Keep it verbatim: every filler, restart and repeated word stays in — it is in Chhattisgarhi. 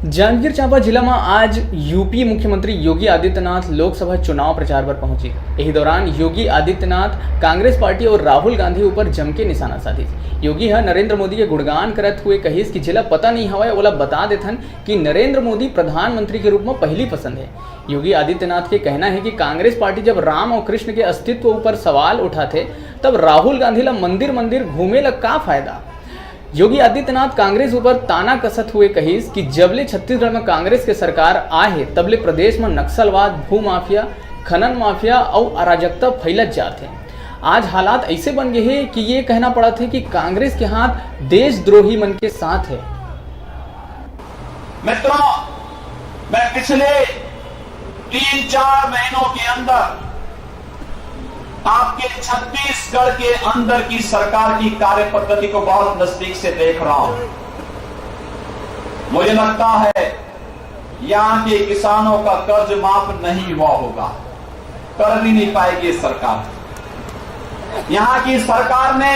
जांजगीर चांपा जिला म आज यूपी मुख्यमंत्री योगी आदित्यनाथ लोकसभा चुनाव प्रचार बर पहुंचे। एही दौरान योगी आदित्यनाथ कांग्रेस पार्टी और राहुल गांधी ऊपर जम के निशाना साधिस। योगी ह नरेंद्र मोदी के गुणगान करत हुए कहिस कि जेला पता नहीं हवय, ओला बता देथन कि नरेंद्र मोदी प्रधानमंत्री के रूप म पहली पसंद हे। योगी आदित्यनाथ के कहना हे कि कांग्रेस पार्टी जब राम और कृष्ण के अस्तित्व ऊपर सवाल उठाथे, तब राहुल गांधी ला मंदिर मंदिर घूमे ला का फायदा? योगी आदित्यनाथ कांग्रेस ऊपर ताना कसत हुए कहिस कि जब ले छत्तीसगढ़ में कांग्रेस के सरकार आए हे, तब ले प्रदेश में नक्सलवाद, भू माफिया, खनन माफिया अउ अराजकता फैलत जात हे। आज हालात ऐसे बन गए हे कि ये कहना पड़त हे कि कांग्रेस के हाथ देशद्रोही मन के साथ हे। मित्रों, मैं पिछले तीन चार महीनों के अंदर आपके छत्तीसगढ़ के अंदर की सरकार की कार्य पद्धति को बहुत नजदीक से देख रहा हूं। मुझे लगता है, यहां के किसानों का कर्ज माफ नहीं हुआ होगा, कर भी नहीं पाएगी ये सरकार। यहां की सरकार ने